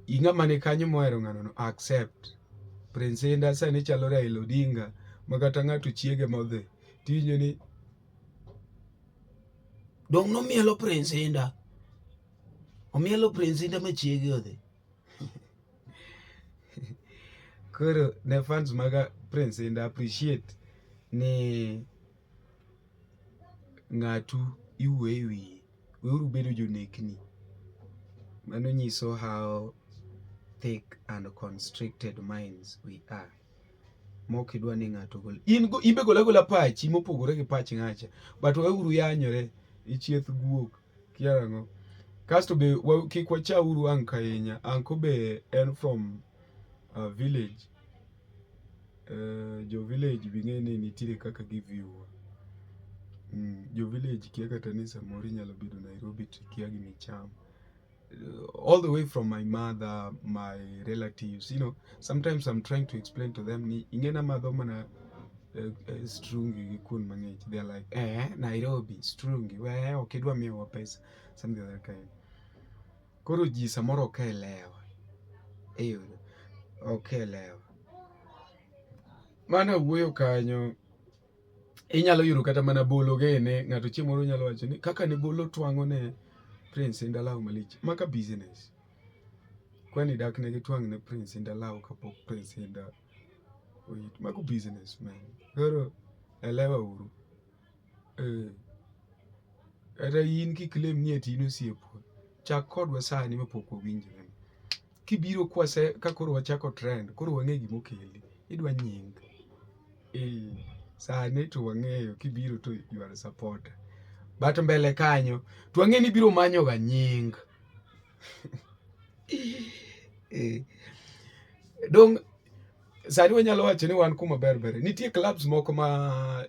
ing'ama ni kanyo mohero ng'ano no accept. Prince Indah sani chalo Raila Odinga ma kata ng'ato chiege modhi tiwinjo ni Dong' nomielo Prince Indah. Omielo Prince Indah ma chiege odhi. Koro ne fans maga Prince Indah appreciate ni ng'atu iwuoyo e wiye. Weuru bedo jonekni. Mano nyiso how thick and constricted minds we are. Mok idwa ni ng'ato ogol. In go imbe gol agola pachi mopogore gi pach ng'acha. But weuru yanyore ichieth guok. Kia ang'o. Kasto be kik wachauru Anko ahinya. Anko be en from a village. Jo village be ing'e ni nitiere kaka gi view wa. Jo village kia kata ni samoro inyalo bedo Nairobi to ikia gima ichamo. All the way from my mother, my relatives, you know, sometimes I'm trying to explain to them ni ing'e namadho mana strungi gi kuon mang'ich. They are like, eh, Nairobi, strungi, we ok idwa miyowa pesa, something of that kind. Koro ji samoro ok elewa. Iyudo, ok elewa. Mana wuoyo kanyo, inyalo yudo kata mana bolo gene, ng'ato chieng' moro nyalo wacho ni kaka ne bolo twang'o ne Prince Indah law malich. Maka business. Kwani dak ne gitwang' ne Prince Indah law kapok Prince Indah oyit. Mago business man. Koro elewa uru. Eh. Kata in kiclaim ni ati in osiepwa, chak kodwa sani mapok wawinjore. Kibiro kwase ka koro wachako trend, koro wang'e gima okeli. Idwa nying. Eh, sani to wang'eyo kibiro to you are a supporter. But mbele kanyo, to wang'e ni ibiro manyo ga nying. Eh. Dong sani wanyalo wacho ni wan kuma ber ber. Nitie clubs moko ma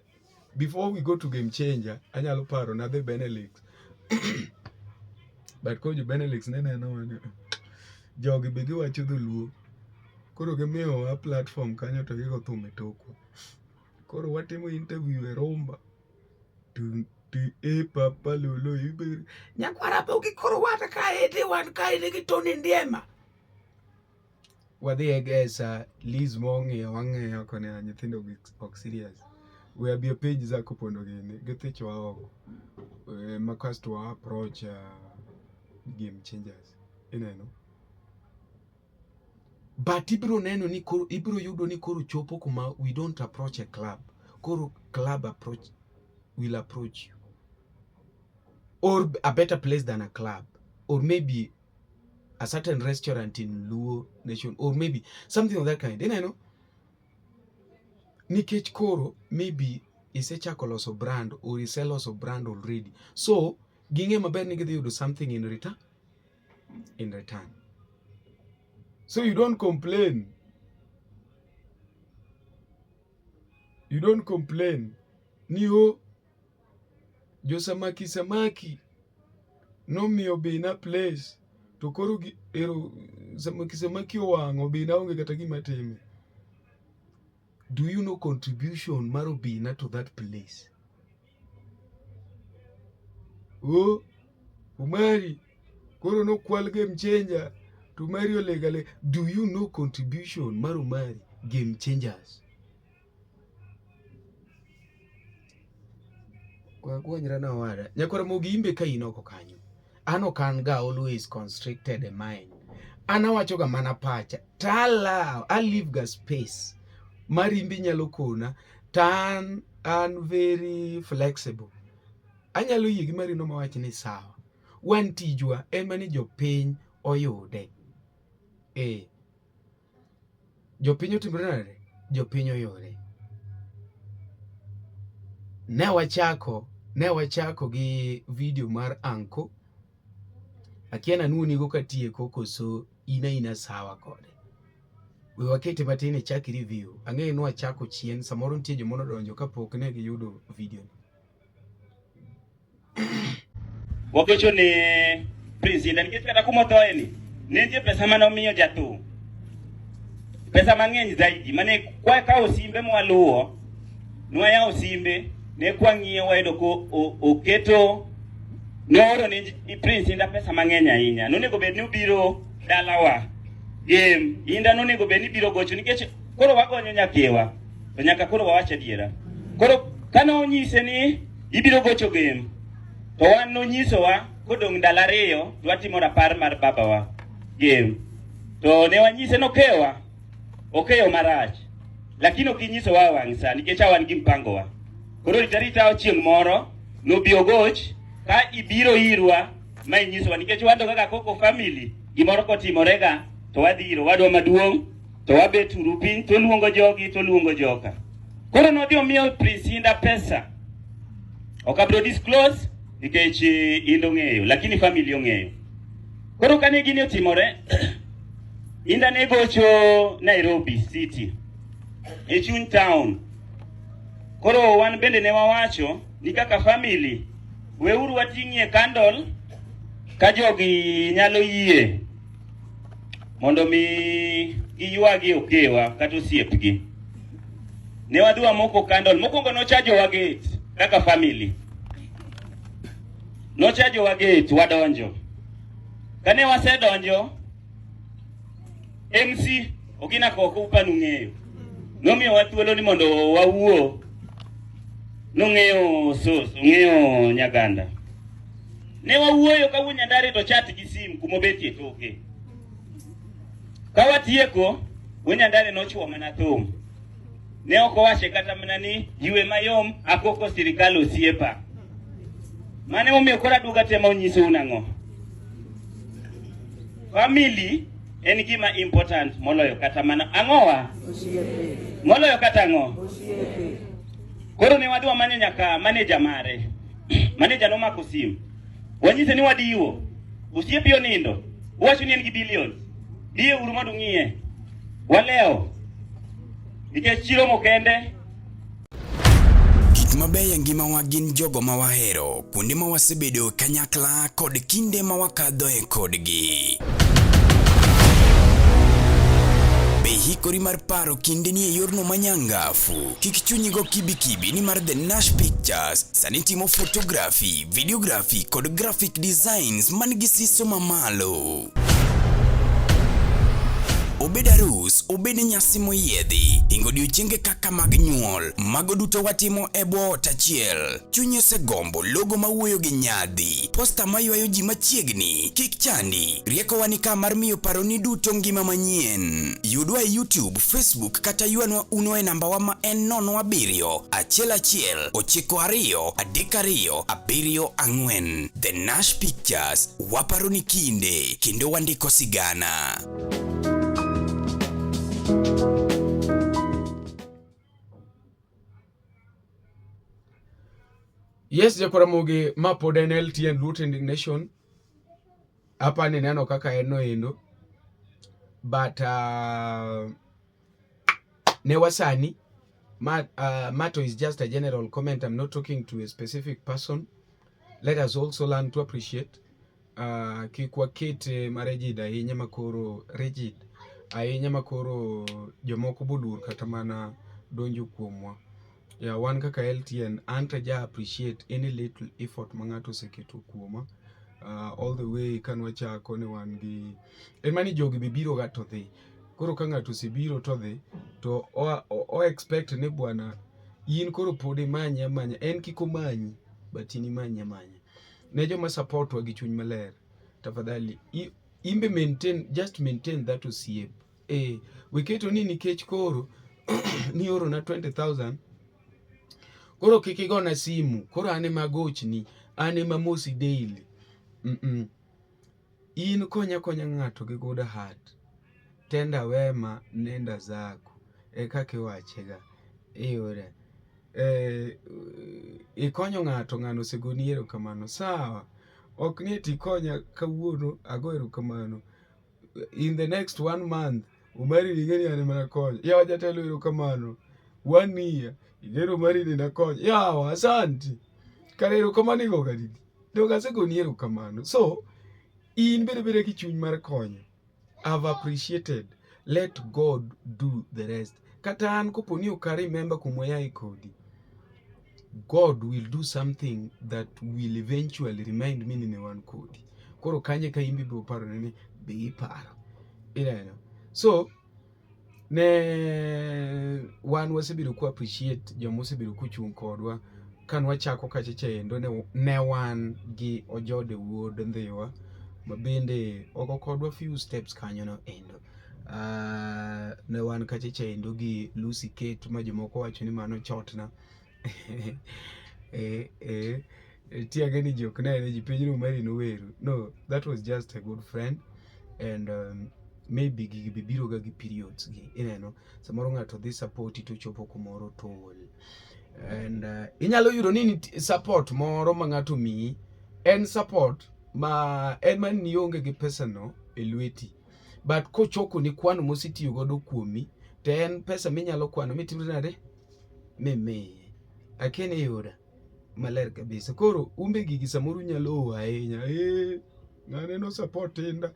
before we go to game changer, anyalo paro nadhi Benelux. But koro jo Benelux ne neno ni jogi be giwacho dholuo. Koro gimiyowa platform kanyo to gigo thum e tokwa. Koro watimo interview e rumba. Tu tu e papa lolo iber. Nyakwara Rapogi koro wan kaendi wan kaendi gi Tony Ndiema. Wadhi e Gesa, Liz mong'iyo wang'iyo koni nyithindo gi ok serious. We abi apenj Zako Pondo gini, githichowa oko. Ma kasto wa approach game changers. Ineno? But ibiro neno ni koro ibiro yudo ni koro chopo kuma we don't approach a club. Koro club approach will approach you. Or a better place than a club. Or maybe a certain restaurant in Luo Nation. Or maybe something of that kind. Ineno? Nikech koro maybe isechako loso brand or iseloso brand already. So ging'e maber ni gidhi yudo something in return. In return. So you don't complain. You don't complain. Ni o jo samaki samaki nomiyo Obina place to koro ero samaki samaki owang'o Obina onge kata gima time. Do you know contribution mar Obina to that place? O Umari koro nokwal game changer to Umari olega le. Do you know contribution mar Umari game changers? Gwanyra na owada. Nyakwar Ramogi imbe ka in oko kanyo. An ok an ga always constricted e mind. An awacho ga mana pacha. To allow, I leave ga space. Mar imbe inyalo kona to an very flexible. Anyalo yie gi marino mawach ni sawa. Wan tijwa ema ni jopiny oyude. Eh. Jopiny otimre nade? Jopiny oyude. Ne wachako gi video mar Anko. Akia nanuonigo katieko koso in aina sawa kode. We wakete matin ichak review. Ang'eyo ni wachako chien, samoro nitie joma nodonjo kapok ne giyudo video ni. Wagocho ne Prince Indah nikech kata kuma othoe ni ne nitie pesa mane omiyo jathum. Pesa mang'eny zaidi mane kwa kawo simbe mwaluwo nwayawo simbe. Ne kwang'iyo wayudo ko oketo nooro ni Prince Indah pesa mang'eny ahinya. Nonego bed ni obiro dalawa Gem. Indah nonego bed ni biro gocho nikech koro wagonyo nyakewa to nyaka koro wawach adiera. Koro kane onyise ni ibiro gocho Gem to wan nonyisowa kodong' ndalo 2 to watimo rapar mar babawa Gem. To ne wanyise nokewa okeyo marach lakini ok inyisowa wang' sa nikech wan gi mpango wa. Koro rita chieng' moro nobi ogoch ka ibiro irwa ma inyisowa nikech wan to kaka Koko family gimoro kotimorega to wadhi ir owadwa maduong' to wabet uru piny to luongo jogi to luongo joka. Koro nodhi omiyo Prince Indah pesa. Ok abiro disclose nikech Indah ong'eyo lakini family ong'eyo. Koro kane gini otimore Indah ne gocho Nairobi City e chuny town. Koro wan bende ne wawacho ni kaka family weuru wating'ie candle ka jogi nyalo yie mondo mi giywagi okewa kata osiepgi. Ne wadhi wamoko candle. Mokwongo nochajowa gate kaka family. Nochajowa gate wadonjo. Kane wasedonjo, MC Ogina Koko upanu ng'eyo. Nomiyowa thuolo ni mondo wawuo. Nong'eyo sos, ong'eyo Nyaganda. Ne wawuoyo ka wuon Nyandare to chat gi sim kumobetie toke. Ka watieko, wuon Nyandare nochuo mana thum. Ne ok owache kata mana ni ywe mayom akoko sirikal osiepa. Mane omiyo koro aduogo atemo nyisou nang'o? Family en gima important moloyo kata mana ang'owa? Moloyo kata ang'o? Koro ne wadhi wamanyo nyaka manager mare. Manager nomako sim. Wanyise ni wadiwo. Osiepi onindo. Uwacho ni en gi billions. Biye uru mondo ung'iye. Walewo. Nikech chiro mokende. Gik mabeyo e ngimawa gin jogo ma wahero, kuonde ma wasebedo kanyakla kod kinde ma wakadhoe kodgi. Be ihikori mar paro kindeni e yorno manyangafu? Kik chunyi go kibikibi nimar The Nash Pictures sani timo photography, videography kod graphic designs man gi siso mamalo. Obed arus, obed nyasi moyiedhi, hingo odiochienge kaka mag nyuol, mago duto watimo e bwo ot achiel. Chunyi osegombo logo mawuoyo gi nyadhi, posta maywayo ji machiegni, kik chandi. Riekowa ni ka mar miyo paroni duto ngima manyien. Yudwa e YouTube, Facebook kata ywanwa uno e nambawa ma en 07 11 92 32 74. The Nash Pictures, waparo ni kinde kendo wandiko sigana. Yes, Jakoramogi, ma pod en LTN Luo Trending Nation. Apa ni neno kaka en noendo. But ne wasani Mato is just a general comment. I'm not talking to a specific person. Let us also learn to appreciate. Kik waket ma rigid ahinya makoro rigid ahinya makoro jomoko boluor kata mana donjo kuomwa. Yeah, wan kaka LTN, an to ja appreciate any little effort ma ng'ato oseketo kuoma. All the way ka nwachako ni wan gi en mani jogi be biro ga to dhi. Koro ka ng'ato osebiro to dhi to o expect ni bwana in koro pod imanye amanya, en kik omanyi but in imanye amanya. Ne joma support wa gi chuny maler, tafadhali imbe maintain, just maintain that osiep. Wiketo ni nikech koro nioro na 20,000 koro kik igona simu, koro an ema agochni, an ema amosi daily. In konya konya ng'ato gi good heart. Tenda wema nenda zako. E kaka iwache ga. Iyude. Ikonyo ng'ato, ng'ano osegoni erokamano. Sawa. Ok ni eti ikonya kawuono ago erokamano. In the next 1 month, Omari ing'e ni an ema nakonyo. Yawa jatelo erokamano. 1 year, ing'e ni Omari ni nakonyo. Yawa, asanti. Kare erokamano igo ga didi. Donge asegoni erokamano. So, in bede bede gi chuny mar konyo. I've appreciated. Let God do the rest. Kata an kopo ni ok a remember kuma wayae kodi. God will do something that will eventually remind me ni ne wan kodi. Koro kanye ka in be ibiro paro ni be iparo. Ineno? So ne wan wasebedo ku appreciate joma osebedo kochung' kodwa kane wachako kacha cha endo ne wan gi Ojode wuod Ndhiwa ma bende ogo kodwa few steps kanyo no endo. Ne wan kacha cha endo gi Lucy Kate ma jomoko wacho ni mano chotna. Tiage ni ji ok nene ji penjo ni Omari noweru. No, that was just a good friend and maybe gigi be biro ga gi periods gi ineno samoro ng'ato dhi support to chopo kumoro to ol and inyalo yudo ni nitie support moro ma ng'ato miyi en support ma en mana ni ionge gi pesa no e lweti but kochoko ni kwano mosetiyo godo kuomi to en pesa minyalo kwano mitimri nade mimiye akia ni iyuda maler kabisa koro umbe gigi samoro unyalo owe ahinya eh ng'ane no support inda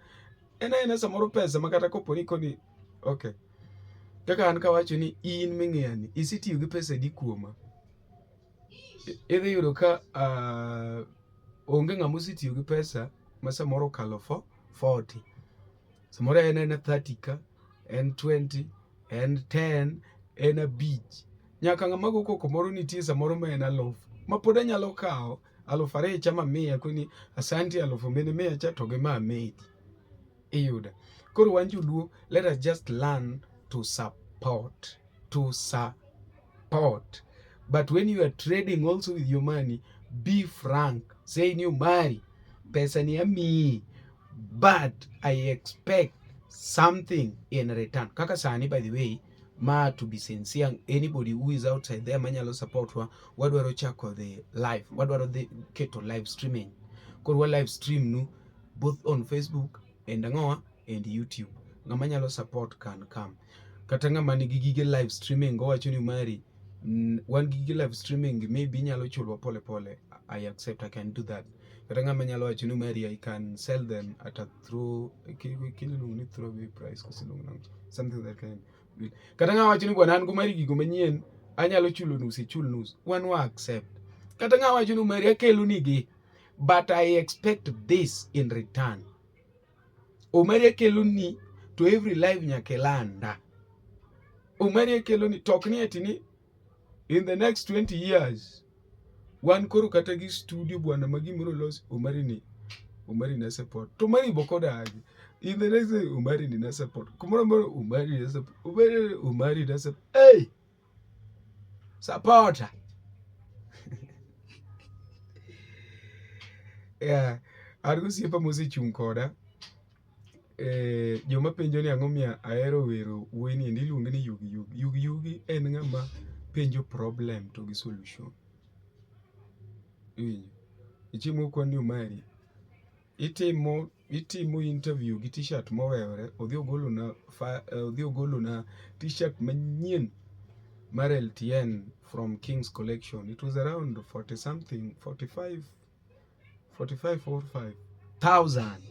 en aena samoro pesa ma kata kopo ni koni okay kaka an kawacho ni in ming'iya ni isetiyo gi pesa adi kuoma idhi yudo ka onge ng'ama osetiyo gi pesa ma samoro okalo 40 samoro en ena 30 ka en 20 en 10 en abich nyaka ng'ama go koko moro nitie samoro ma en alufu ma pod anyalo kawo alufu ariyo cha mamiya koni asanti alufu mene miya cha to gi ma amedi iyudo koro wan joluo let us just learn to support to support but when you are trading also with your money be frank say ni Omari pesa ni amiyi but I expect something in return kaka sani by the way ma to be sincere anybody who is outside there manyalo support wa wadwaro chako the live wadwaro dhi keto live streaming koro wa live stream nu both on Facebook and ang'owa and YouTube ng'ama nyalo support can come kata ng'ama nigi gige live streaming owacho ni Omari wan gi gige live streaming maybe inyalo chulwa pole pole I accept I can do that kata ng'ama nyalo wacho ni Omari I can sell them at a throw iluongo ni throwaway price koso iluongo nang'o something that kind kata ng'ama wacho ni bwana an go mari gigo manyien anyalo chulo nus ichul nus wan wa accept kata ng'ama wacho ni Omari akelo nigi but I expect this in return Omari akelo ni to every live nyaka ilanda Omari akelo ni to ok ni ati ni in the next 20 years wan koro kata gi studio bwana ma gimoro los Omari ni Omari na support to Omari bo kodagi in the next Omari ni na support kumoro moro Omari na support Omari Omari na support hey supporter yeah an gosiepa mosechung' koda eh, joma penjo ni ang'o miyo ahero wero wuoyi ni endi iluonge ni Yugi Yugi. Yugi Yugi en ng'ama penjo problem to gi solution. Iwinjo? Chieng' moko kwan ni Omari, itimo itimo interview gi t-shirt mowewore, odhi ogolona odhi ogolona t-shirt manyien mar LTN from King's Collection. It was around 40 something, 45 45 or 5 thousand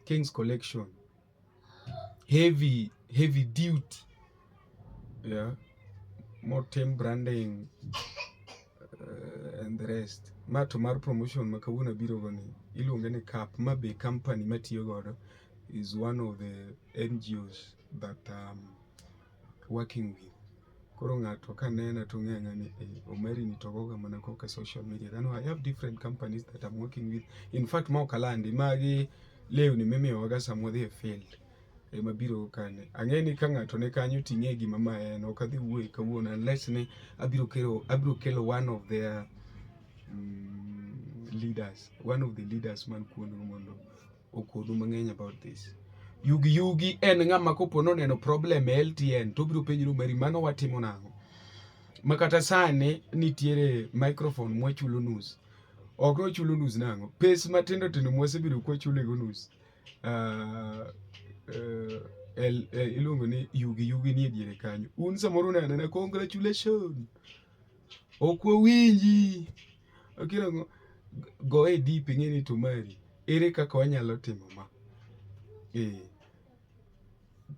King's Collection. Heavy heavy duty. Yeah. More team branding and the rest. Ma to mar promotion ma kawuono abiro go ni iluonge ni CAP ma be company matiyo godo is one of the NGOs that working with. Koro ng'ato kanena to ng'e ang'e ni eh, Omari ni to goga mana koka social media. Then I have different companies that I'm working with. In fact, ma ok alandi, magi lewni mimiyowaga sama wadhi e field ema biro kane. Ang'e ni ka ng'ato ni kanyo to ing'e gima ma en, ok adhi wuoye kawuono unless ni abiro kelo, abiro kelo one of their leaders, one of the leaders man kuondgo mondo okonu mang'eny about this. Yugi Yugi en ng'ama kopo noneno problem e LTN to obiro penjo ni Omari mano watimo nang'o? Ma kata sani nitiere microphone mwachulo nus. Ok nochulo nus nang'o? Pes matindo tindo mwasebedo kwachulo go nus. Iluongo ni Yugi Yugi nie diere kanyo. Un samoro uneno anena congratulation. Ok wawinji. Okiro go e deep ing'e ni to Omari ere kaka wanyalo timo ma? Eh.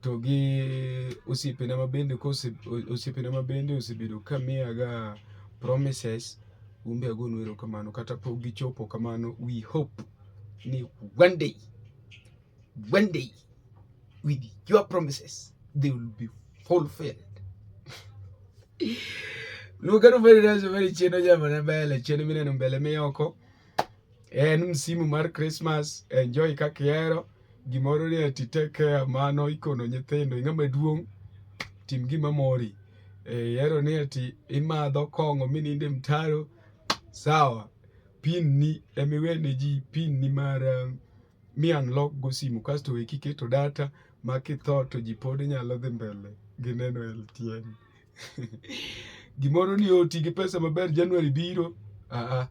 To gi osiepena mabende kose osiepena mabende osebedo ka miyaga promises umbe agonu erokamano kata pok gichopo kamano we hope ni one day one day with your promises they will be fulfilled. Luka very nice very chien jamana mbele chien mineno mbele miyoko en msimu mar Christmas enjoy kaka ihero gimoro ni ati take care mano ikono nyithindo ing'ama duong' tim gima mori eh, ihero ni ati imadho kong'o mininde mtaro sawa pin ni emiwene ji pin ni mar um, mi unlock go simu kasto we kiketo data ma kitho to ji pod nyalo dhi mbele gi neno LTN. Gimoro ni oti gi pesa maber January biro, aa,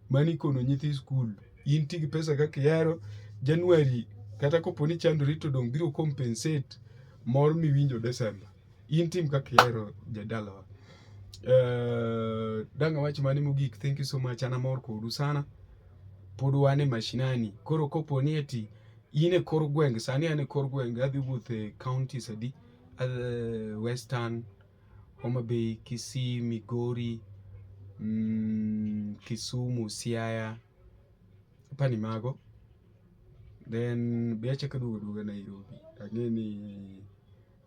mani kono nyithi skul. In ti gi pesa kaka ihero, January kata kopo ni chandori to dong' biro compensate mor miwinjo December. In tim kaka ihero jadalawa. Uh, dang' awach mane mogik, thank you so much, an amor kodu sana. Pod wan e mashinani. Koro kopo ni ati in e kor gweng', sani an e kor gweng' adhi wuotho e counties adi? Uh, Western, Homa Bay, Kisii, Migori, mm, Kisumu, Siaya. Apani mago. Then be achako aduogo aduoga Nairobi. Ang'e ni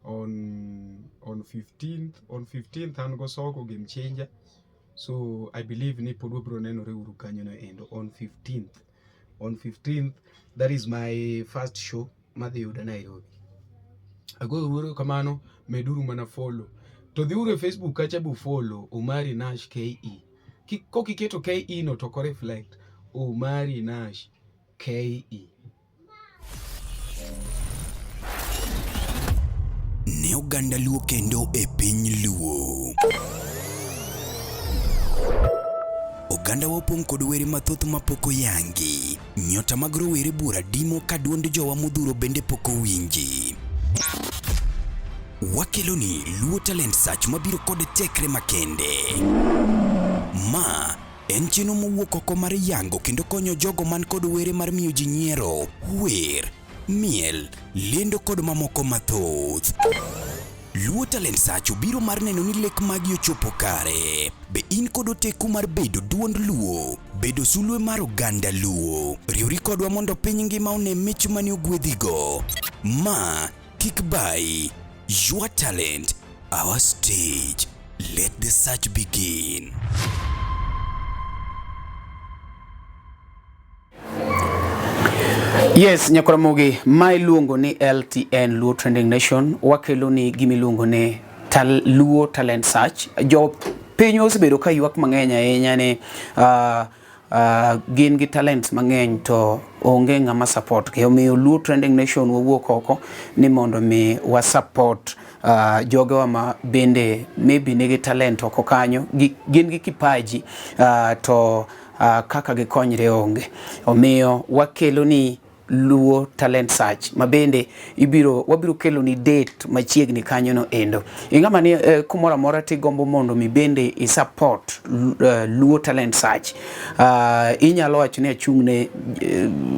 on on 15th on 15th an gosoko game changer. So I believe ni pod wabiro nenore uru kanyo no endo on 15th. On 15th that is my first show madhi yuda Nairobi. Agoyo uru kamano meduru mana follow. To dhiuru e Facebook kacha bu follow Omari Nash KE. Kok iketo KE no to ok reflect. Omari Nash KE. Ne oganda Luo kendo e piny Luo. Oganda wa opong' kod were mathoth mapok oyangi. Nyota mag rowere buora dimo ka duond jowa modhuro bende pok owinji. Wakeloni Luo Talent Search mabiro kod tekre makende. Ma En chenro mowuok oko mar yango kendo konyo jogo man kod were mar miyo ji nyiero, wer, miel, lendo kod mamoko mathoth. Luo Talent Search obiro mar neno ni lek magi ochopo kare. Be in kod oteku mar bedo duond Luo, bedo sulwe mar oganda Luo? Riwri kodwa mondo piny ngima one mich mane ogwedhigo. Ma kik bayi. Your talent, our stage. Let the search begin. Yes, Nyakoramogi, ma iluongo ni LTN Luo Trending Nation, wakelo ni gima iluongo ni tal, Luo Talent Search. Jo piny osebedo ka ywak mang'eny ahinya ni uh, Uh, gin gi talents mang'eny to onge ng'ama support gi. Omiyo Luo Trending Nation wawuok oko ni mondo mi wa support uh, jogewa ma bende maybe nigi talent oko kanyo, gin gi kipaji uh, to uh, kaka gikonyre onge. Omiyo wakelo ni Luo Talent Search ma bende ibiro wabiro kelo ni date machiegni kanyo no endo. Ing'ama ni eh, kumoro amora tigombo mondo mi bende i support uh, Luo Talent Search. Uh, inyalo wacho ni achung' ne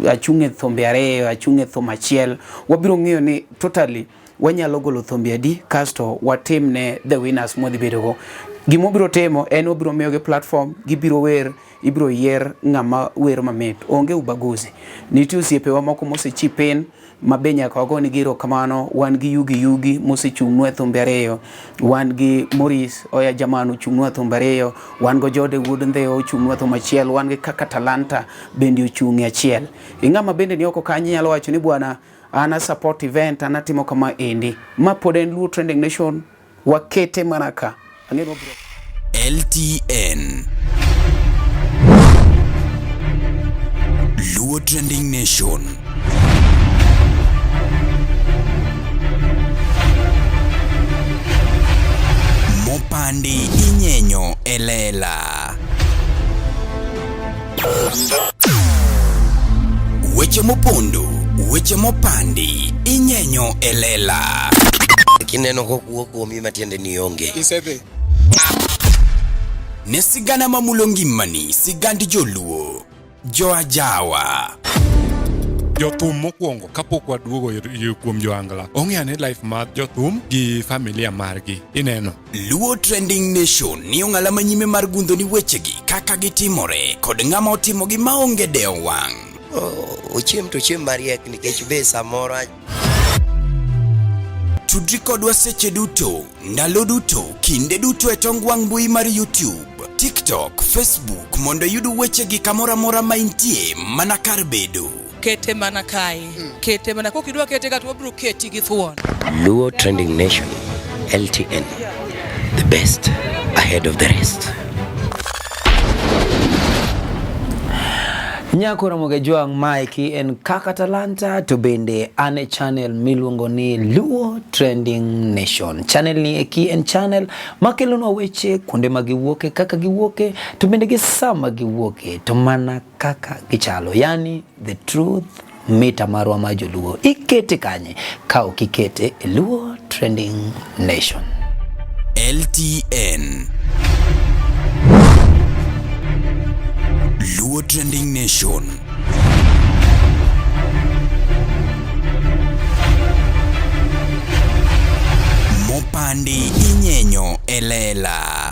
uh, achung' e thumbe ariyo, achung' e thum achiel. Wabiro ng'iyo ni totally wanyalo golo thumbe adi kasto watim ne the winners mwadhi bedogo. Gima wabiro timo en wabiro miyogi platform, gibiro wer ibiro yier ng'ama wer mamit. Onge ubaguzi. Nitie osiepewa moko mose chip in ma be nyaka wagonegi erokamano. Wan gi Yugi Yugi mosechung'nwa e thumbe ariyo. Wan gi Maurice Oya Jaman ochung'nwa e thumbe ariyo. Wan go Jode Wuod Ndhewa ochung'nwa e thum achiel. Wan gi Kaka Talanta bende ochung' e achiel. Ing'ama bende ni oko kanyo inyalo wacho ni bwana an a support event, an atimo kama endi. Ma pod en Luo Trending Nation. Wakete mana ka. Ang'e ni wabiro. LTN Luo Trending Nation. Mopandi inyenyo e lela. Weche mopondo, weche mopandi, inyenyo e lela. Kineno kokuo kuomi matiende ni onge. Isedhi. Ne sigana mamulo ngimani, sigand joluo, joajawa. Jothum mokwongo kapok waduogo kuom joangla ong'e ane life mar jothum gi familia margi ineno. Luo Trending Nation ni ong'ala manyime mar gundho ni wechegi kaka gitimore kod ng'ama otimogi maonge dewo wang'. Ochiem to ochiem mariek nikech be samoro Tudri kodwa seche duto, ndalo duto, kinde duto e tong wang' mbui mar YouTube, TikTok, Facebook mondo iyud wechegi kamoro amora ma intie mana kar bedo. Kete mana kae. Kete mana kokidwa kete ka to wabiro keti gi thuon. Luo Trending Nation LTN the best ahead of the rest. Nyako Ramogi Jwang' maeki en Kaka Talanta to bende an e channel miluongo ni Luo Trending Nation. Channel ni eki en channel makelonwa weche kuonde ma giwuoke, kaka giwuoke, to bende gi sama giwuoke, to mana kaka gichalo. Yani the truth mita marwa ma joluo ikete kanye ka ok ikete e Luo Trending Nation. LTN Luo Trending Nation. Mopandi inyenyo e lela.